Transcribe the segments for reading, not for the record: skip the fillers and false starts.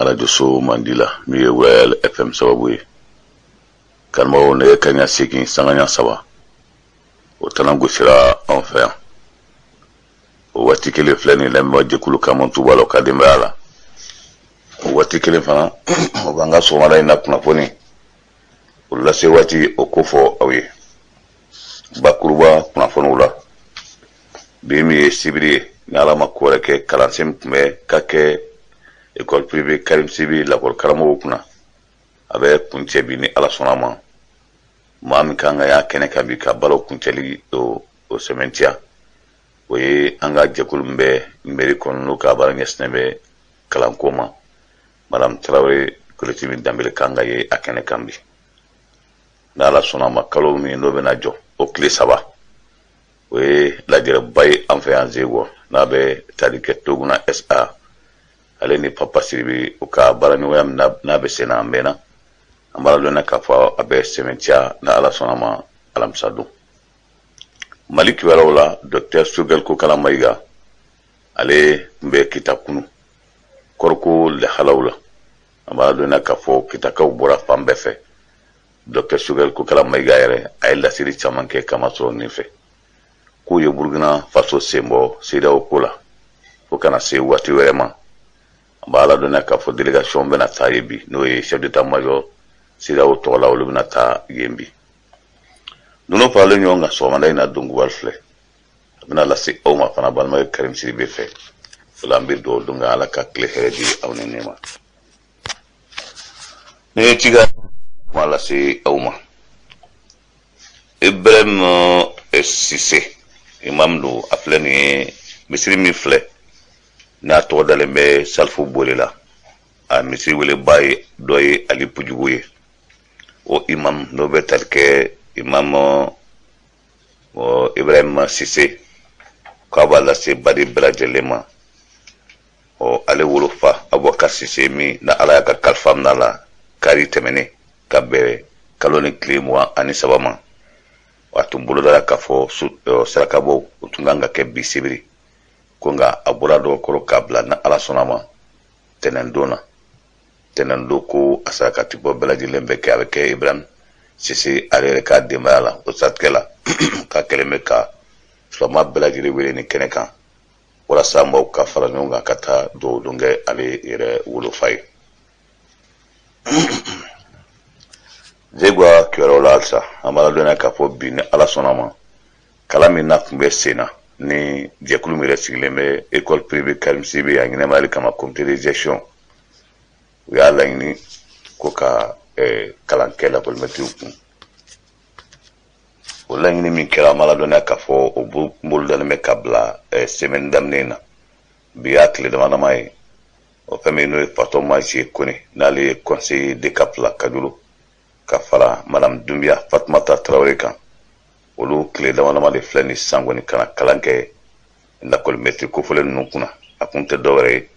Arajoso mandi la min ye Royal FM sababu ye. Kanubagaw, nɛgɛ kanɲɛ 8 sanga ɲɛ 3, o tana gosira anw fɛ yan. O waati kelen filɛ nin, lamɛnbaa jɛkulu caman b'a la u ka denbaya la. O waati kelen fana, o b'an ka sɔgɔmada in na kunnafoni o lase waati o kofɔ aw ye bakuruba kunnafoniw la. Bi min ye sibiri ye, ni Ala ma ko wɛrɛ kɛ, kalansen min tun bɛ ka kɛ école privée Karim Sidibe lakɔli karamɔgɔw kunna, a bɛ kuncɛ bi ni Ala sɔnna a ma. Maa min kan ka y'a kɛnɛ kan bi ka baaraw kuncɛli o sɛmɛntiya, o ye an ka jɛkulu min bɛ mairie kɔnɔ, n'o ka baara ɲɛsinnen bɛ kalanko ma, Madame Tarawele Kolotimi Danbele kan ka ye a kɛnɛ kan bi n'Ala sɔnna a ma. Kalo min n'o bɛna jɔ, o tile 3, o ye lajɛrɛba ye an fɛ yan Zegwa, n'a bɛ tali kɛ Toguna SA ale ni Papa Sidibe u ka baaraɲɔgɔnya min n'a bɛ sen na a mɛnna. An b'a ladɔnniya k'a fɔ a bɛ sɛmɛntiya ni Ala sɔnna a ma alamisa don. Mali kibaruyaw la, Docteur Choguel Kokala Mayiga, ale tun bɛ Kita kunu kɔriko lahalaw la. An b'a ladɔnniya k'a fɔ Kitakaw bɔra fan bɛɛ fɛ. Docteur Choguel Kokala Mayiga yɛrɛ, a ye laseli caman kɛ kamasɔrɔ nin fɛ k'u ye Burukina Faso sen bɔ CEDEAO ko la fo kana se waati wɛrɛ ma. An b'a ladɔnniya k'a fɔ délégation bɛna taa yen bi, n'o ye chef d'état major CEDEAO tɔgɔ la, olu bɛna taa yen bi. Ninnu faralen ɲɔgɔn kan sɔgɔmada in na, donkibaru filɛ, a bɛna lase aw ma fana balimakɛ Karim Sidibe fɛ. O la, an bɛ dugawu don ka Ala ka tile hɛrɛ di aw ni ne ma. Ne ye cikan kuma lase aw ma. Ibrahim Sise, imam don. A filɛ nin ye, misiri min filɛ n'a tɔgɔ dalen bɛ Salifu Bole la, a misiri weleba ye dɔ ye Ali Pujugu ye. O imam, n'o bɛ tali kɛ imam Ibrahim Sise, k'a b'a lase baden bɛɛ lajɛlen ma. Ɔ ale wolofa Abubakar Sise min na Ala y'a ka kalifa minɛ a la kari tɛmɛnen ka bɛn kalo ni tile 23 ma, a tun bolodara k'a fɔ sarakabɔ o tun kan ka kɛ bi sibiri ko, nka a bɔra dɔgɔkɔrɔ k'a bila ni Ala sɔnna ma tɛnɛndon na. Tɛnɛndon ko a sarakati bɔ bɛɛ lajɛlen bɛ kɛ, a bɛ kɛ Ibrahim Sise ale yɛrɛ ka denbaya la. O siratigɛ la, k'a kɛlen bɛ ka silamɛ bɛɛ lajɛlen wele nin kɛnɛ kan walasa maaw ka fara ɲɔgɔn kan ka taa dugawu don kɛ ale yɛrɛ wolofa ye. Zegwa kibaruyaw la halisa, an b'a ladɔnniya k'a fɔ bi ni Ala sɔnna ma, kalan min n'a tun bɛ sen na ni jɛkulu min yɛrɛ sigilen bɛ école privée Karim Sidibe a ɲɛnamayali kama, comité de gestion, u y'a laɲini ko ka kalan kɛ lakɔlimɛtiriw kun. O laɲini min kɛra, an b'a ladɔnniya k'a fɔ o bolodalen bɛ ka bila semaine daminɛ in na. Bi y'a tile dama dama ye. O fɛn min n'o ye Fatɔ Mazie Kone, n'ale ye conseiller DCAP la Kajolo, ka fara Madame Dunbiya Fatumata Tarawele kan, olu tile dama dama de filɛ ni sisan kɔni ka na kalan kɛ lakɔlimɛtiri kofɔlen ninnu kunna. A kun tɛ dɔwɛrɛ ye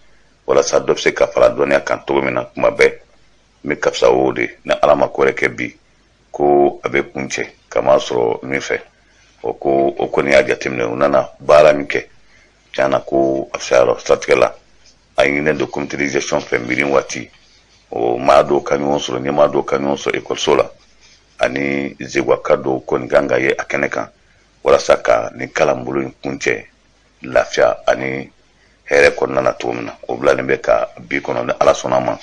walasa dɔ bɛ se ka fara dɔnniya kan cogo min na kuma bɛɛ. Min ka fisa o de, ni Ala ma ko wɛrɛ kɛ bi, ko a bɛ kuncɛ kama sɔrɔ min fɛ, o ko o kɔni y'a jateminɛ, u nana baara min kɛ tiɲɛ na, ko a fisayara. Siratigɛ la, a ɲininen don comité de gestion fɛ miiri waati o maa dɔw ka ɲɔgɔn sɔrɔ, ɲɛmaa dɔw ka ɲɔgɔn sɔrɔ ekɔliso la ani Zegwaka dɔw kɔni kan ka ye a kɛnɛ kan walasa ka nin kalanbolo in kuncɛ lafiya ani hɛrɛ kɔnɔna na cogo min na. O bilalen bɛ ka bi kɔnɔ ni Ala sɔnna ma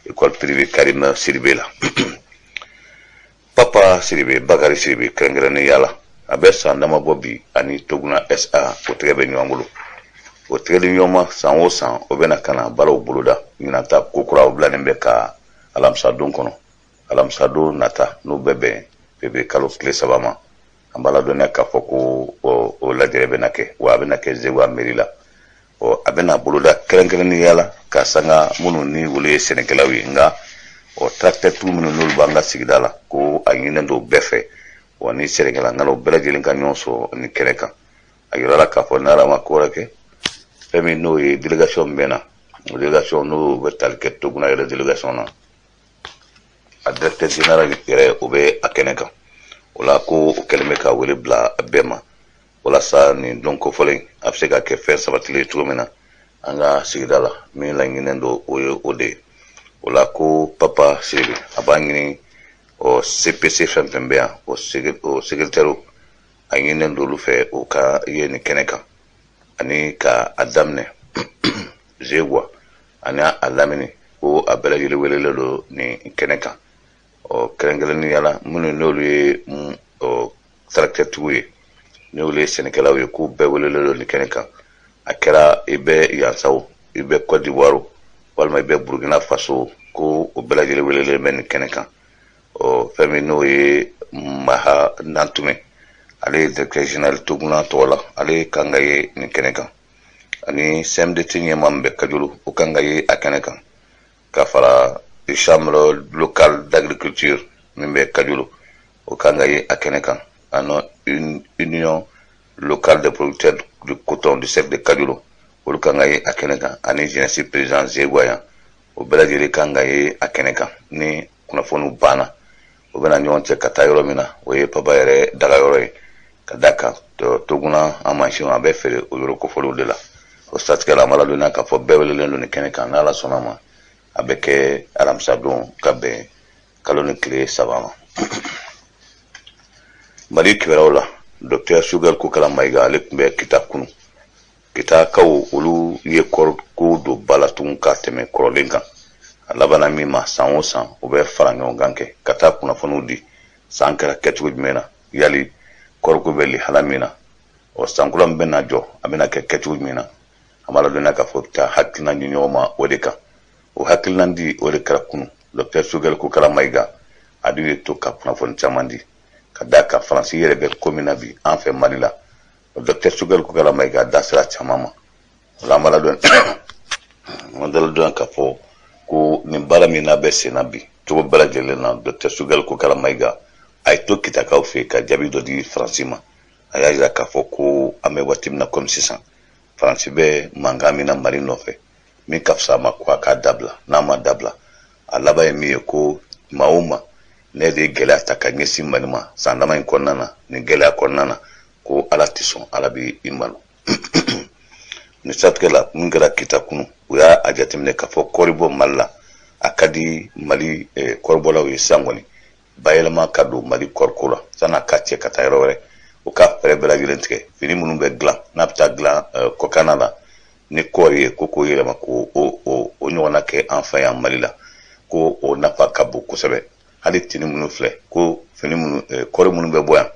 école privée Karim Sidibe la. Papa Sidibe, Bakari Sidibe kɛrɛnkɛrɛnnenya la, a bɛ san dama bɔ bi ani Toguna SA o tɛgɛ bɛ ɲɔgɔn bolo. O tɛgɛ di ɲɔgɔn ma san o san, o bɛna ka na baaraw boloda. Ɲinan ta ko kura, o bilalen bɛ ka alamisa don kɔnɔ, alamisa don nata, n'o bɛ bɛn février kalo tile 3 ma. An b'a ladɔnniya k'a fɔ ko o lajɛrɛ bɛna kɛ wa, a bɛna kɛ Zegwa mairie la. Ɔ a bɛna boloda kɛrɛnkɛrɛnnenya la ka sanga minnu ni olu ye sɛnɛkɛlaw ye, nka ɔ tracteur minnu n'olu b'an ka sigida la, ko a ɲininen don bɛɛ fɛ wa ni sɛnɛkɛla ŋanaw bɛɛ lajɛlen ka ɲɔgɔn sɔrɔ nin kɛnɛ kan. A yirala k'a fɔ ni Ala ma ko wɛrɛ kɛ, fɛn min n'o ye délégation min bɛ na, o délégation n'o bɛ tali kɛ Toguna yɛrɛ délégation na, a directeur général yɛrɛ, o bɛ a kɛnɛ kan. O la, ko o kɛlen bɛ ka wele bila bɛɛ ma walasa nin don kofɔlen a bɛ se ka kɛ fɛn sabatilen ye cogo min na an ka sigida la. Min laɲininen don, o ye o de ye. O la ko Papa Sidibe a b'a ɲini ɔ CPC fɛn fɛn bɛ yan, o secrétaire, a ɲininen don olu fɛ o ka ye nin kɛnɛ kan, ani ka a daminɛ Zegwa ani a lamini, ko a bɛɛ lajɛlen welelen don nin kɛnɛ kan. Ɔ kɛrɛnkɛrɛnnenya la, minnu n'olu ye ɔ tracteur ye, n'olu ye sɛnɛkɛlaw ye, k'u bɛɛ welelen don nin kɛnɛ kan. A kɛra i bɛ yan sa o, i bɛ Côte d'Ivoire, walima i bɛ Burkina Faso, ko o bɛɛ lajɛlen welelen bɛ nin kɛnɛ kan. Ɔ fɛn min n'o ye Maha Nantumɛ, ale ye directeur général Toguna tɔgɔ la, ale kan ka ye nin kɛnɛ kan, ani CMDT ɲɛmaa min bɛ Kajolo, o kan ka ye a kɛnɛ kan, ka fara chambre locale d'agriculture min bɛ Kajolo, o kan ka ye a kɛnɛ kan, ani union locale des producteurs de coton du cercle de Kajolo, olu kan ka ye a kɛnɛ kan, ani jeunesse président Zegwa yan, o bɛɛ lajɛlen kan ka ye a kɛnɛ kan. Ni kunnafoniw banna, o bɛna ɲɔgɔn cɛ ka taa yɔrɔ min na, o ye Papa yɛrɛ dagayɔrɔ ye, ka da kan Toguna an mansinw a bɛ feere o yɔrɔ kofɔlenw de la. O siratigɛ la, an b'a ladɔnniya k'a fɔ bɛɛ welelen don nin kɛnɛ kan. N'Ala sɔnna ma, a bɛ kɛ alamisa don ka bɛn kalo ni tile 3 ma. Mali kibaruyaw la, docteur Choguel Kokalla Maïga, ale tun bɛ Kita kunu. Kitakaw, olu ye kɔriko don ba la tugun ka tɛmɛ kɔrɔlen kan. A labanna min ma, san o san u bɛ fara ɲɔgɔn kan kɛ ka taa kunnafoniw di, san kɛra kɛcogo jumɛn na, yali kɔriko bɛ lihala min na, ɔ sankura min bɛna jɔ, a bɛna kɛ kɛcogo jumɛn na. An b'a ladɔnniya k'a fɔ taa hakilina di ɲɔgɔn ma o de kan. O hakilina di, o de kɛra kunu. Docteur Choguel Kokalla Maïga, a dun ye to ka kunnafoni caman di, ka da kan Faransi yɛrɛ bɛ ko min na bi an fɛ Mali la. Docteur Choguel Kokalla Maïga da sera caman ma. O la, an b'a ladɔnniya k'a fɔ ko nin baara min n'a bɛ sen na bi, cogo bɛɛ lajɛlen na, docteur Choguel Kokalla Maïga, a ye to Kitakaw fɛ ka jaabi dɔ di Faransi ma. A y'a jira k'a fɔ ko an bɛ waati min na komi sisan, Faransi bɛ mankan min na Mali nɔfɛ, min ka fisa a ma, ko a k'a dabila. N'a ma dabila, a laban ye min ye, ko maa o maa ne de ye gɛlɛya ta ka ɲɛsin Mali ma san dama in kɔnɔna na, nin gɛlɛya kɔnɔna na, ko Ala tɛ sɔn, Ala bɛ i malo. Nin siratigɛ la, min kɛra Kita kunu, u y'a jateminɛ k'a fɔ kɔɔri bɔ Mali la, a ka di Mali kɔɔribɔlaw ye. Sisan kɔni, bayɛlɛma ka don Mali kɔɔriko la san'a ka cɛ ka taa yɔrɔ wɛrɛ. U ka fɛɛrɛ bɛɛ lajɛlen tigɛ, fini minnu bɛ dilan n'a bɛ taa dilan kɔkanna la ni kɔɔri ye, ko k'o yɛlɛma k'o o o ɲɔgɔnna kɛ an fɛ yan Mali la, ko o nafa ka bon kosɛbɛ. Hali tenue minnu filɛ, ko fini minnu, kɔɔri minnu bɛ bɔ yan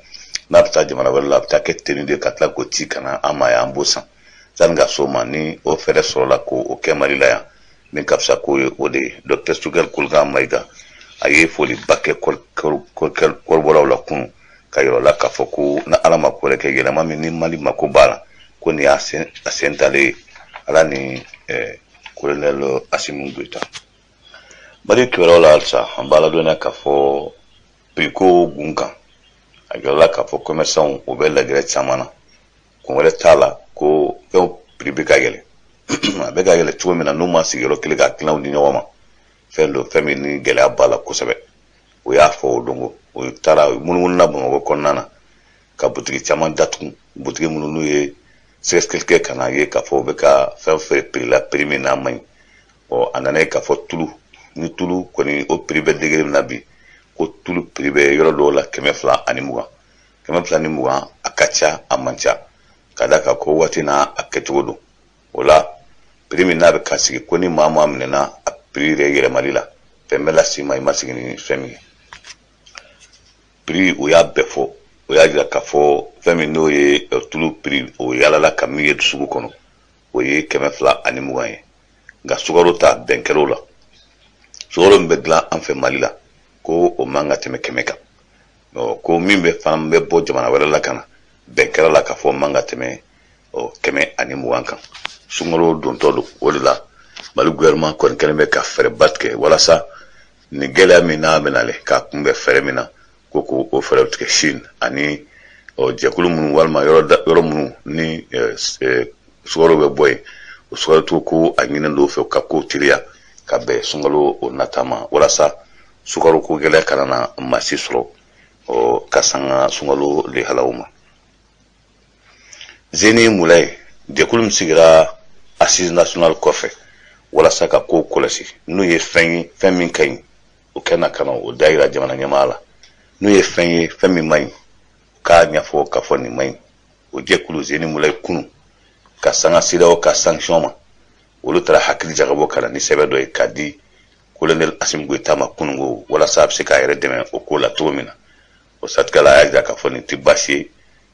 n'a bɛ taa jamana wɛrɛ la, a bɛ taa kɛ tenue de ka tila k'o ci ka na an ma yan, an b'o san sanni ka s'o ma. Ni o fɛɛrɛ sɔrɔla k'o kɛ Mali la yan, min ka fisa k'o ye, o de ye. Docteur Choguel Kokalla Maïga, a ye foliba kɛ kɔɔribɔlaw la kunun, ka yɔrɔ la k'a fɔ ko ni Ala ma ko wɛrɛ kɛ, yɛlɛma min ni Mali mako b'a la, ko nin y'a sen talen ye, Ala ni colonel Assimi Goïta. Mali kibaruyaw la halisa, an b'a ladɔnniya k'a fɔ prix ko gun kan, a yirala k'a fɔ commerçant u bɛ lajɛrɛ caman na. Kun wɛrɛ t'a la, ko fɛnw prix bɛ ka yɛlɛ. A bɛ ka yɛlɛ cogo min na, n'u ma sigi yɔrɔ kelen ka hakilinaw di ɲɔgɔn ma, fɛn don, fɛn min ni gɛlɛya b'a la kosɛbɛ. O y'a fɔ o don, o taara u munumunu Bamakɔ kɔnɔna na ka butigi caman datugu, butigi minnu n'u ye sɛgɛsɛgɛli kɛ ka n'a ye k'a fɔ u bɛ ka fɛn feere prix la, prix min n'a man ɲi. Ɔ a nana ye k'a fɔ tulu ni tulu kɔni, o prix bɛ degré min na bi, ko tulu prix bɛ yɔrɔ dɔw la 220, 220. A ka ca, a man ca, ka d'a kan ko waati n'a a kɛcogo don. O la, prix min n'a bɛ ka sigi, ko ni maa maa minɛna a prix yɛrɛ yɛlɛmali la, fɛn bɛ las'i ma i ma sigi ni fɛn min ye. Prix, o y'a bɛɛ fɔ. O y'a jira k'a fɔ fɛn min n'o ye tulu prix, o yaalala ka min ye sugu kɔnɔ, o ye 220 ye. Nka sukaro ta, bɛn kɛr'o la, sukaro min bɛ dilan an fɛ Mali la, ko o man ka tɛmɛ 100 kan. Ko min bɛ fana bɛ bɔ jamana wɛrɛ la ka na, bɛn kɛra la k'a fɔ o man ka tɛmɛ 120 kan. Sunkalo dontɔ don, o de la Mali gouvernement kɔni kɛlen bɛ ka fɛɛrɛba tigɛ walasa nin gɛlɛya min n'a bɛ nalen, k'a kunbɛn fɛɛrɛ min na, ko k'o o fɛɛrɛw tigɛ. Chine ani jɛkulu minnu walima yɔrɔ minnu ni sukaro bɛ bɔ yen, o sukaro ko a ɲinin dɔw fɛ ka kow teliya ka bɛn sunkalo o nata ma, walasa sukaro ko gɛlɛya kana na maa si sɔrɔ ka sanga sunkalo lihalaw ma. Zeni Mulaye, jɛkulu min sigira assise nationale kɔfɛ, Walasa ka kow kɔlɔsi, n'u ye fɛn ye fɛn min ka ɲi, u ka na ka na o da yira jamana ɲɛmaa la. N'u ye fɛn ye fɛn min man ɲi, u k'a ɲɛfɔ k'a fɔ nin man ɲi. O jɛkulu JNIM la kunu ka sanga CEDEAO ka sanction ma, olu taara hakili jagabɔ ka na ni sɛbɛn dɔ ye k'a di colonel Assimi Goïta ma kununko, walasa a bɛ se k'a yɛrɛ dɛmɛ o ko la cogo min na. O siratigɛ la, a y'a jira k'a fɔ nin tɛ baasi ye.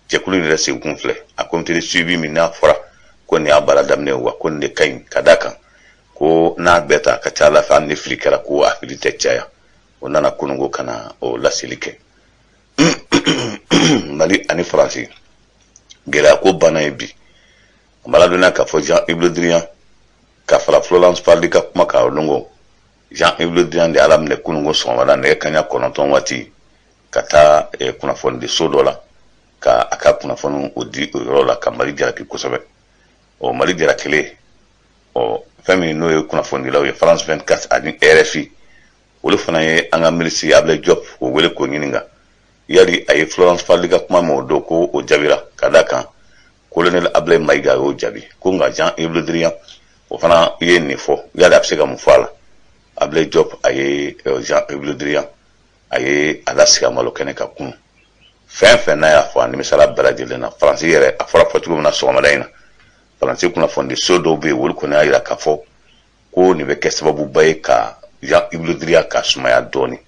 Jɛkulu in yɛrɛ sigikun filɛ, a comité de suivi min n'a fɔra ko nin y'a baara daminɛ, wa ko nin de ka ɲi, ka d'a kan ko n'a bɛɛ ta ka ca ala fɛ, hali ni fili kɛra, ko a fili tɛ caya. O nana kununko ka na o laseli kɛ. Mali ani Faransi gɛlɛya ko banna ye bi. A ma ladɔnniya k'a fɔ Jean-Yves Le Drian ka fara Florence Parly ka kuma kan, o longo Jean-Yves Le Drian de y'a laminɛ kununko sɔgɔmada nɛgɛ kaɲa 9 waati, ka taa kunnafonidiso dɔ la ka a ka kunnafoni o di o yɔrɔ la, ka Mali jalaki kosɛbɛ. Ɔ, Mali jalakilen, ɔ, fɛn min n'o ye kunnafonidilaw ye, France 24 ani RFI, olu fana ye an ka minisiri Ablaye Diop o wele k'o ɲininka yali a ye Florence Parly ka kuma mɛn o don, ko o jaabira, ka d'a kan colonel Ablaye Mayiga y'o jaabi ko nka Jean-Yves Le Drian o fana ye nin fɔ, yali a bɛ se ka mun fɔ a la? Ablaye Diop a ye Jean-Yves Le Drian a ye a lasigi a malo kɛnɛ ka kun fɛn fɛn n'a y'a fɔ, a nimisala bɛɛ lajɛlen na. Faransi yɛrɛ, a fɔra fɔ cogo min na sɔgɔmada in na, Faransi kunnafoni so dɔw bɛ yen, olu kɔni y'a jira k'a fɔ ko nin bɛ kɛ sababuba ye ka Jean-Yves Le Drian ka sumaya dɔɔnin,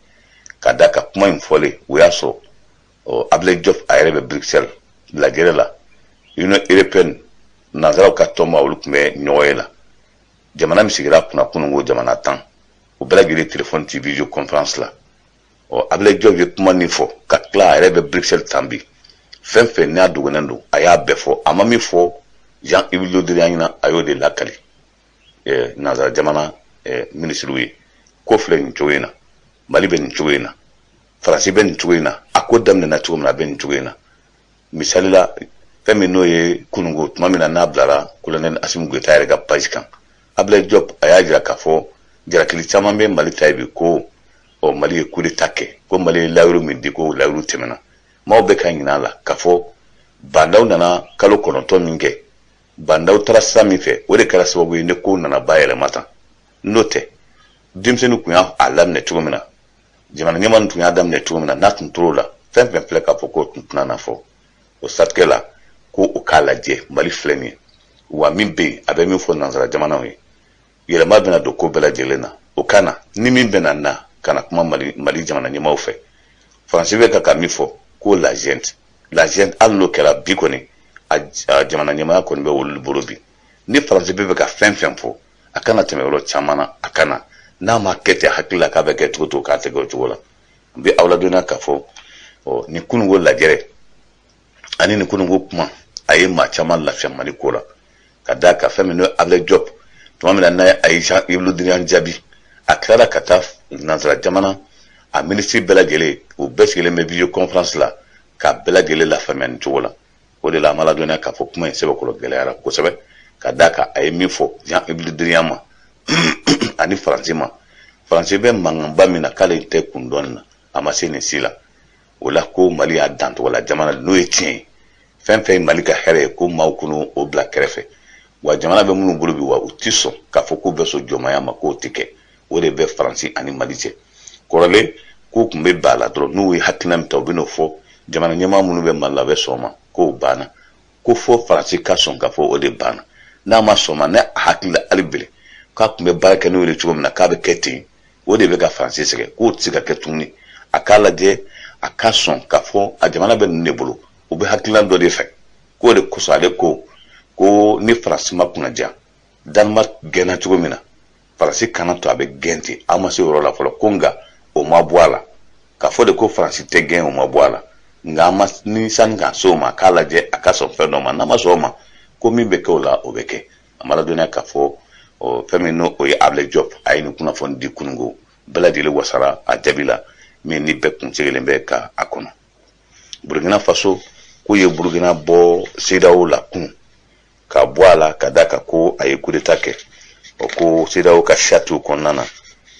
ka da ka kuma in fɔlen o y'a sɔrɔ Ablaye Diop a yɛrɛ bɛ Bruxelles lajɛrɛ la. Union européenne, nanzaraw ka tɔnba, olu tun bɛ ɲɔgɔn ye la. Jamana min sigira kunna kununko, jamana 10, o bɛɛ lajɛlen téléphone ci visio conférence la. Ɔ, Ablaye Diop ye kuma nin fɔ ka tila, a yɛrɛ bɛ Bruxelles tan bi. Fɛn fɛn n'a dogonnen don, a y'a bɛɛ fɔ. A ma min fɔ Jean-Yves Le Drian ɲɛna, a y'o de lakali nanzara jamana minisiriw ye ko filɛ nin cogo in na, Mali bɛ nin cogo in na, Faransi bɛ nin cogo in na, a ko daminɛna cogo min na, a bɛ nin cogo in na. Misali la, fɛn min n'o ye kununko tuma min na n'a bilara colonel Assimi Goïta yɛrɛ ka page kan, Ablaye Diop a y'a jira k'a fɔ jalakili caman bɛ Mali ta ye bi, ko ɔ, Mali ye coup d'état kɛ, ko Mali ye layiru min di, ko layiru tɛmɛna. Maaw bɛ ka ɲinɛ a la k'a fɔ Bah N'Daw nana kalo 9 min kɛ, Bah N'Daw taara sira min fɛ, o de kɛra sababu ye ne ko nana bayɛlɛma tan. N'o tɛ, denmisɛnnin tun y'a laminɛ cogo min na, jamana ɲɛmaa tun y'a daminɛ cogo min na, n'a tun tor'o la, fɛn fɛn filɛ k'a fɔ k'o tun tɛna na fɔ. O siratigɛ la, ko o k'a lajɛ, Mali filɛ nin ye wa, min bɛ yen, a bɛ min fɔ nansara jamanaw ye, yɛlɛma bɛna don ko bɛɛ lajɛlen na. O ka na ni min bɛna na ka na kuma Mali jamana ɲɛmaaw fɛ, Faransi bɛ ka min fɔ ko la junte, la junte, hali n'o kɛra bi kɔni, a jamana ɲɛmaaya kɔni bɛ olu bolo bi. Ni Faransi bɛ fɛ ka fɛn fɛn fɔ, a kana tɛmɛ yɔrɔ caman na, a kana n'a ma kɛ ten hakili la k'a bɛ kɛ cogo cogo, k'a tɛ kɛ o cogo la. N bɛ aw ladɔnniya k'a fɔ ɔ, nin kununko lajɛrɛ ani nin kununko kuma, a ye maa caman lafiya Mali ko la, ka d'a kan fɛn min n'o ye Ablaye Diop, tuma min na n'a a ye Jean-Yves Le Drian jaabi, a tilara ka taa nansara jamana a minisiri bɛɛ lajɛlen, u bɛɛ sigilen bɛ visio conférence la, k'a bɛɛ lajɛlen lafaamuya nin cogo la. O de la, a ma ladɔnniya k'a fɔ kuma in sɛbɛkɔrɔ gɛlɛyara kosɛbɛ, ka d'a kan a ye min fɔ Jean-Yves Le Drian ma ani Faransi ma, Faransi bɛ mankanba min na k'ale tɛ kun dɔɔnin na, a ma se nin si la. O la, ko Mali y'a dancogo la jamana, n'o ye tiɲɛ ye, fɛn fɛn ye Mali ka hɛrɛ ye, ko maaw k'u o bila kɛrɛfɛ. Wa jamana bɛ minnu bolo bi, wa u ti sɔn k'a fɔ k'u bɛ sɔn jɔnmaya ma, k'o tɛ kɛ. O de bɛ Faransi ani Mali cɛ. Kɔrɔlen k'u tun bɛ ba la dɔrɔn, n'u ye hakilina min ta, u bɛ n'o fɔ jamana ɲɛmaa minnu bɛ Mali la, a bɛ sɔn o ma, k'o banna, ko fo Faransi ka sɔn k'a fɔ o de banna. N'a ma sɔn ma, ne hakili la hali bele k'a tun bɛ baara kɛ n'o ye cogo min na, k'a bɛ kɛ ten, o de bɛ ka Faransi sɛgɛn, k'o tɛ se ka kɛ tuguni. A k'a lajɛ, a ka sɔn k'a fɔ a jamana bɛ ninnu de bolo, u bɛ hakilina dɔ de fɛ, k'o de kosɔn ale ko ko ni Faransi ma kunnaja, Danemark gɛnna cogo min na, Faransi kana to a bɛ gɛn ten. An ma se o yɔrɔ la fɔlɔ, ko nka o ma bɔ a la k'a fɔ de ko Faransi tɛ gɛn, o ma bɔ a la, nka an ma ni sani k'a se o ma, k'a lajɛ a ka sɔn fɛn dɔ ma. N'a ma sɔn o ma, ko min bɛ kɛ o la, o bɛ kɛ. A ma ladɔnniya k'a fɔ fɛn min n'o ye Ablaye Diop, a ye nin kunnafoni di kununko, bɛɛ lajɛlen wasara a jaabi la, min ni bɛɛ kun sigilen bɛ ka a kɔnɔ. Burukina Faso k'u ye Burukina bɔ CEDEAO la kunun, ka bɔ a la, ka da kan ko a ye coup d'état kɛ. O ko CEDEAO ka charte kɔnɔna na,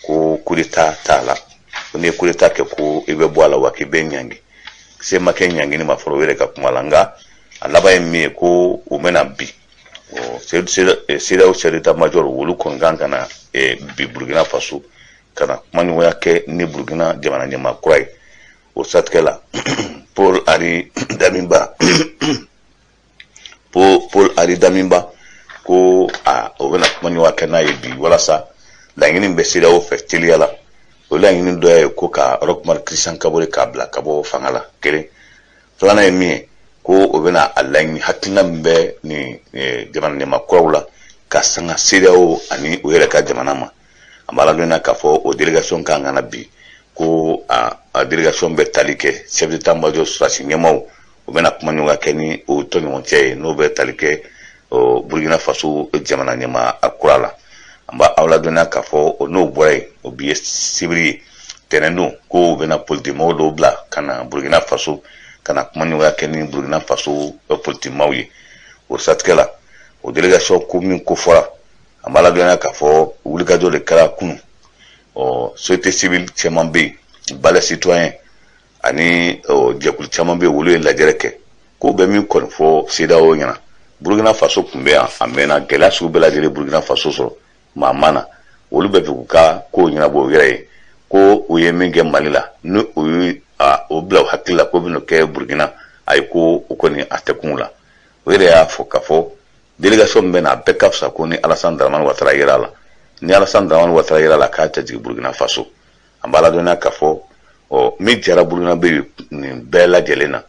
ko coup d'état t'a la, ko n'i ye coup d'état kɛ, ko i bɛ bɔ a la, wa k'i bɛ ɲangi. Se ma kɛ ɲangini ma fɔlɔ, o yɛrɛ ka kuma la. Nka a laban ye min ye, ko u bɛna bi CEDEAO chef d'état-major, olu kɔni kan ka na bi Burkina Faso ka na kumaɲɔgɔnya kɛ ni Burkina jamana ɲɛmaa kura ye. O siratigɛ la, Paul Henri Damiba, Paul Henri Damiba ko a o bɛna kumaɲɔgɔnya kɛ n'a ye bi, walasa laɲini bɛ CEDEAO fɛ teliya la, o laɲini dɔ ye ko ka Roch Marc Christian Kaboré k'a bila ka bɔ fanga la kelen. Filanan ye min ye, ko o bɛna a laɲini hakilina min bɛ nin jamana ɲɛmaa kuraw la ka sanga CEDEAO ani o yɛrɛ ka jamana ma. An b'a ladɔnniya k'a fɔ o délégation kan ka na bi, ko a délégation bɛ tali kɛ chef d'état-major sɔrɔdasi ɲɛmaaw, u bɛna kumaɲɔgɔnya kɛ ni o tɔɲɔgɔn cɛ ye, n'o bɛ tali kɛ Burkina Faso jamana ɲɛmaa kura la. An b'a aw ladɔnniya k'a fɔ o n'o bɔra yen, o bi ye sibiri ye, tɛnɛn don, ko u bɛna politikimɔgɔw dɔw bila ka na Burkina Faso ka na kumaɲɔgɔnya kɛ ni Burkina Faso politikimaaw ye. O siratigɛ la, o délégation ko min ko fɔra, an b'a ladɔnniya k'a fɔ wulikajɔ de kɛra kunun. Ɔ société civile caman bɛ yen, Balai citoyen ani jɛkulu caman bɛ yen, olu ye lajɛrɛ kɛ k'o bɛ min kɔni fɔ CEDEAO ɲɛna. Burkina Faso tun bɛ yan a mɛnna, gɛlɛya sugu bɛɛ lajɛlen Burkina Faso sɔrɔ, maa ma na, olu bɛ fɛ k'u ka kow ɲɛnabɔ u yɛrɛ ye. Ko u ye min kɛ Mali la, ni u ye o bila u hakili la ko bɛna kɛ Burkina, ayi, ko o kɔni a tɛ kun la. O yɛrɛ y'a fɔ k'a fɔ délégation min bɛ na, a bɛɛ ka fisa ko ni Alassane Dramane Ouattara yera a la. Ni Alassane Dramane Ouattara yera a la, k'a tɛ jigin Burkina Faso. An b'a ladɔnniya k'a fɔ ɔ min jara Burkina bɛ nin bɛɛ lajɛlen na,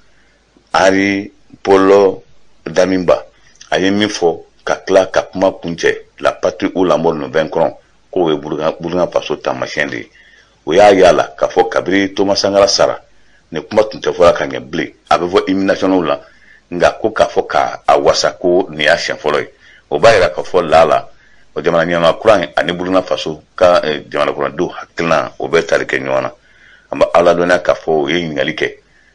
Henri Paul Damiba a ye min fɔ ka tila ka kuma kuncɛ, "La patrie ou la mort nous vaincrons", k'o ye Burkina Faso taamasiyɛn de ye. O y'a y'a k'a fɔ kabini Thomas Sankara sara, nin kuma tun tɛ fɔra ka ɲɛ bilen. A bɛ fɔ hymne national la, nka ko k'a fɔ k'a wasa ko nin y'a siɲɛ fɔlɔ ye, o b'a yira k'a fɔ la o jamana ɲɛmaa kura in ani Burkina Faso ka jamana kɔnɔdenw hakilina, o bɛ tali kɛ ɲɔgɔn na. An bɛ aw ladɔnniya k'a fɔ u ye ɲininkali kɛ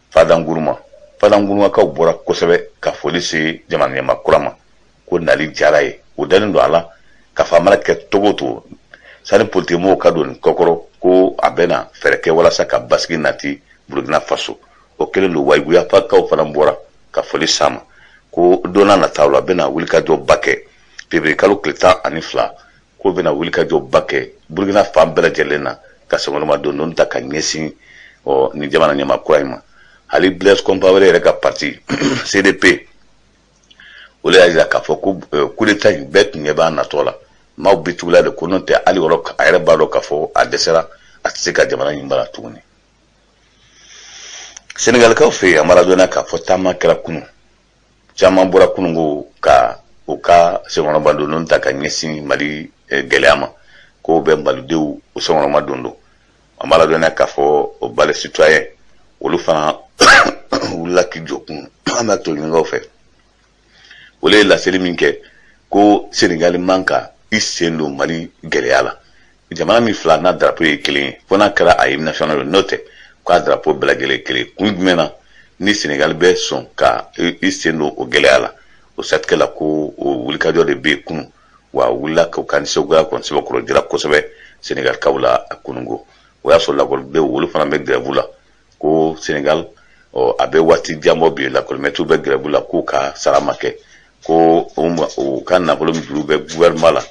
Fada N'Gourma. Fada N'Gourmakaw bɔra kosɛbɛ ka foli se jamana ɲɛmaa kura ma, ko nali diyara ye, o dalen don a la k'a fɔ a mana kɛ togo o togo, sani politikimɔgɔw ka don nin kɔkɔrɔ, ko a bɛna fɛɛrɛ kɛ walasa ka basigi nati Burkina Faso. O kɛlen don. Wayiguyafakaw fana bɔra ka foli s'a ma, ko don n'a nataw la, a bɛna wulikajɔba kɛ février kalo tile 12, k'o bɛna wulikajɔba kɛ Burkina fan bɛɛ lajɛlen na ka senkɔrɔma don ta ka ɲɛsin ɔ nin jamana ɲɛmaa kura in ma. Hali Blaise Compaoré yɛrɛ ka parti CDP, olu y'a jira k'a fɔ ko coup d'état in bɛɛ tun ɲɛ b'a natɔ la, maaw bi tugula de ko n'o tɛ hali yɔrɔ a yɛrɛ b'a dɔn k'a fɔ a dɛsɛra, a tɛ se ka jamana in mara tuguni. Senegalikaw fɛ yen, an b'a ladɔnniya k'a fɔ taama kɛra kunun, caman bɔra kununko ka u ka senkɔrɔma don ta ka ɲɛsin Mali gɛlɛya ma, k'o bɛ malidenw o senkɔrɔma don don. An b'a ladɔnniya k'a fɔ o Balai citoyen, olu fana wulila k'i jɔ kun. An b'a to ɲininkaw fɛ, olu ye laseli min kɛ ko Senegali man ka i sen don Mali gɛlɛya la, jamana min fila n'a drapeau ye kelen ye, fo n'a kɛra a hymne national ye, n'o tɛ k'a drapeau bɛɛ lajɛlen kelen. Kun jumɛn na ni Senegali bɛ sɔn ka i sen don o gɛlɛya la? O siratigɛ la, ko o wulikajɔ de bɛ yen kunun, wa wulila k'u ka nisɔngoya kɔni sɛbɛkɔrɔ jira kosɛbɛ Senegalikaw la kununko. O y'a sɔrɔ lakɔlidenw, olu fana bɛ grève la, ko Senegal ɔ a bɛ waati jan bɔ bi, lakɔlimɛtiriw bɛ grève la, k'u ka sara ma kɛ, ko u ka nafolo min juru bɛ gouvernement la,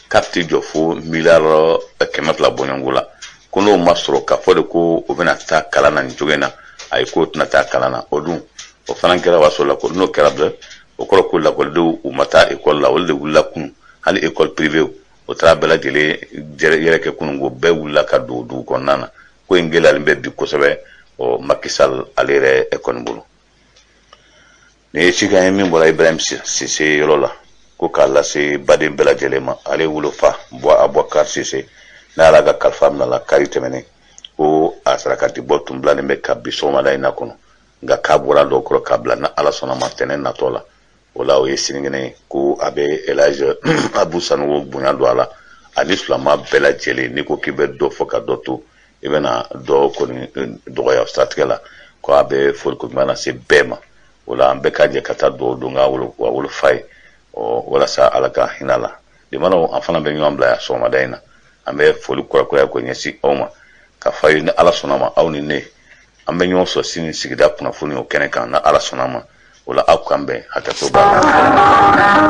k'a tɛ jɔ fo miliyari 200 bɔɲɔgɔnko la, ko n'o ma sɔrɔ, k'a fɔ de ko o bɛna taa kalan na nin cogo in na, ayi, k'o tɛna taa kalan na. O dun, o fana kɛra, o y'a sɔrɔ lakɔli n'o kɛra bilen, o kɔrɔ ko lakɔlidenw u ma taa ekɔli la. Olu de wulila kunun, hali école privée o taara bɛɛ lajɛlen yɛrɛ kɛ kunun, ko bɛɛ wulila ka don dugu kɔnɔna na. Ko in gɛlɛyalen bɛ bi kosɛbɛ. Ɔ Macky Sall ale yɛrɛ kɔni bolo, nin ye cikan ye min bɔra Ibrahim Sise yɔrɔ la, ko k'a lase baden bɛɛ lajɛlen ma. Ale wolofa bɔ Abubakar Sise, n'a yɛrɛ ka kalifa minɛ la kari tɛmɛnen, ko a sarakati bɔ tun bilalen bɛ ka bi sɔgɔmada in na kɔnɔ, nka k'a bɔra dɔw kɔrɔ k'a bila, ni Ala sɔnna ma, tɛnɛn natɔ la, o la o ye sinikɛnɛ ye, ko a bɛ Elhaji Abu Sanogo bonya don a la ani sulama bɛɛ lajɛlen. N'i ko k'i bɛ dɔ fɔ ka dɔ to, i bɛna dɔ kɔni dɔgɔya. Siratigɛ la, ko a bɛ foliko ɲuman lase bɛɛ ma. O la, an bɛɛ ka jɛ ka taa dugawu don ka wolofa ye, ɔ walasa Ala ka hinɛ la. Limanaw, an fana bɛ ɲɔgɔn bila yan sɔgɔmada in na. An bɛ foli kurakuraya ko ɲɛsin aw ma, ka fɔ aw ye, ni Ala sɔnna ma, aw ni ne, an bɛ ɲɔgɔn sɔrɔ sini sigida kunnafoni o kɛnɛ kan, ni Ala sɔnna ma. O la, aw k'an bɛn, hakɛto b'a la.